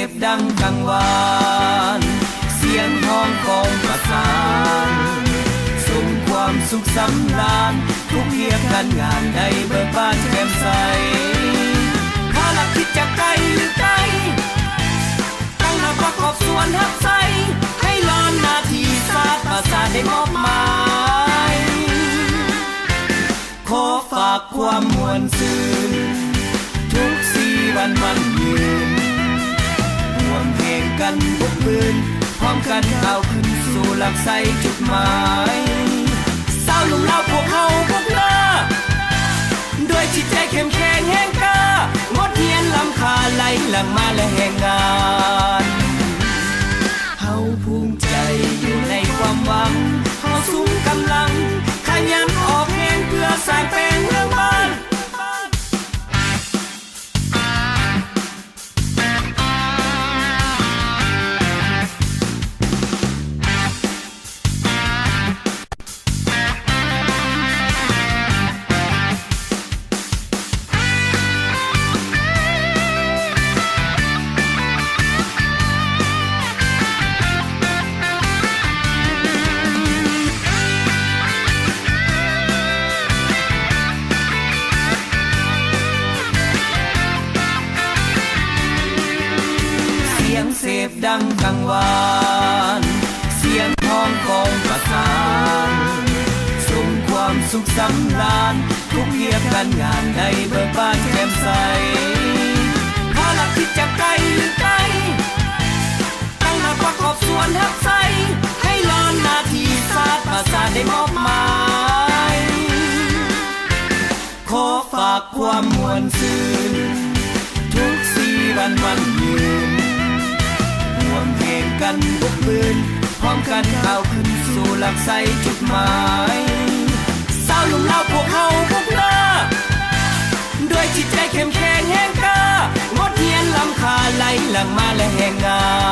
ບດັງກັງວານ ສຽງຮ້ອງຂອງປະຊາຊົນ ສົ່ງຄວາມສຸກສຳລານ ທຸກວຽກການງານໄດ້ເບີກບານແຈ່ມໃສ ພາລະກິດຈະໄກຫຼືໄກ ຕັ້ງໜ້າປະກອບສ່ວນຮັບໃຊ້ ໃຫ້ລ້ອນໜ້າທີ່ຊາດປະຊາໄດ້ມອບໝາຍ ຂໍຝາກຄວາມມ່ວນຊື່ນ ທຸກຊີວັນໝັ້ນຍືນ ຮ່ວມແຮງກັນບົກບືນ ພ້ອມກັນກ້າວຂຶ້ນສູ່ຫຼັກໄຊຈຸດໝາຍ ຊາວໜຸ່ມລາວພວກເຮົາບຸກໜ້າ ດ້ວຍຈິດໃຈເຂັ້ມແຂງແຮງກ້າ ບົດຮຽນລ້ຳຄ່າໄຫຼຫຼັ່ງມາແລະແຮງງານ ເຮົາພູມໃຈຢູ່ໃນຄວາມຫວັງ ເຮົາສຸມກຳລັງ ຂະຫຍັນອອກແຮງເພື່ອສ້າງແປງເມືອງບ້ານ. ສຽງເສບດັງກັງວານ ສຽງຮ້ອງຂອງປະຊາຊົນ ສົ່ງຄວາມສຸກສຳລານ ທຸກວຽກການງານໄດ້ເບີກບານແຈ່ມໃສ ພາລະກິດຈະໄກຫຼືໄກ ຕັ້ງໜ້າປະກອບສ່ວນຮັບໃຊ້ ໃຫ້ລ້ອນໜ້າທີ່ຊາດປະຊາໄດ້ມອບໝາຍ ຂໍຝາກຄວາມມ່ວນຊື່ນ ທຸກຊີວັນໝັ້ນຍືນ ຮ່ວມແຮງກັນບຸກບືນ ພ້ອມກັນກ້າວຂຶ້ນສູ່ຫຼັກໄຊຈຸດໝາຍ ຊາວໜຸ່ມລາວພວກເຮົາບຸກໜ້າ ດ້ວຍຈິດໃຈເຂັ້ມແຂງແຮງກ້າ ບົດຮຽນລ້ຳຄ່າໄຫຼຫຼັ່ງມາແລະແຮງງານ